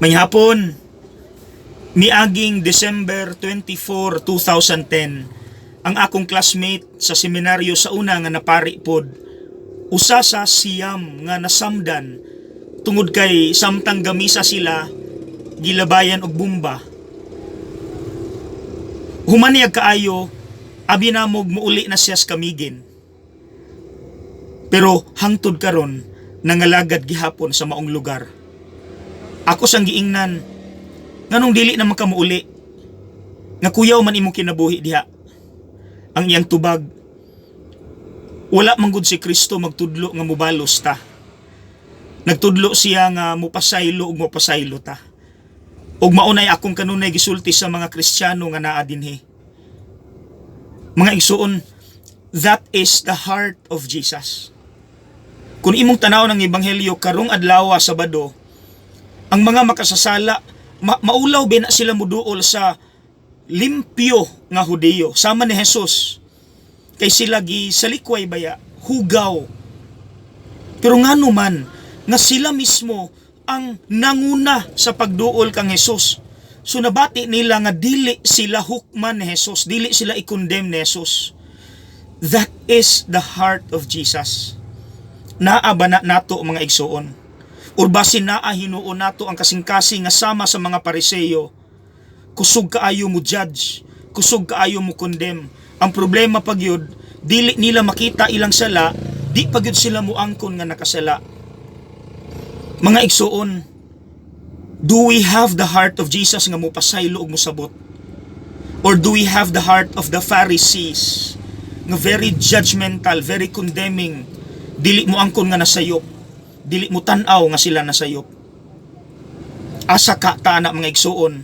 Maayong hapon, miaging December 24, 2010, ang akong classmate sa seminaryo sa una nga napari pod, usa sa 9 nga nasamdan tungod kay samtang gamisa sila, gilabayan og bomba. Human niya kaayo, abi namog muuli na siya sa Camiguin. Pero hangtod karon nangalagad gihapon sa maong lugar. Ako sang giingnan, nganong dili naman ka muuli? Nga kuyaw man imong kinabuhi diha. Ang iyang tubag, wala manggod si Kristo magtudlo nga mubalos ta. Nagtudlo siya nga mupasaylo ug mupasaylo ta. Ug maunay akong kanunay gisulti sa mga Kristiyano nga naa dinhi. Mga igsuon, that is the heart of Jesus. Kung imong tanaw ng ebanghelyo karong adlaw, Sabado, ang mga makasasala maulaw ba na sila muduol sa limpyo nga Hudiyo sama ni Jesus kay sila gi salikway baya, hugaw. Pero ngano man nga sila mismo ang nanguna sa pagduol kang Jesus? So nabati nila nga dili sila hukman ni Jesus, dili sila i-condemn ni Jesus. That is the heart of Jesus. Naa ba na nato, mga igsuon? Or basin naa hinuon nato ang kasing-kasing nga sama sa mga Pariseyo, kusog kaayo mo judge, kusog kaayo mo condemn? Ang problema pagyud, dili nila makita ilang sala, di pagyud sila muangkon nga nakasala. Mga igsuon, do we have the heart of Jesus nga mopasaylo ug mosabot? Or do we have the heart of the Pharisees nga very judgmental, very condemning, dili mo angkon nga nasayop, dili mo tan-aw nga sila nasayop? Asa ka ta ana, mga igsuon?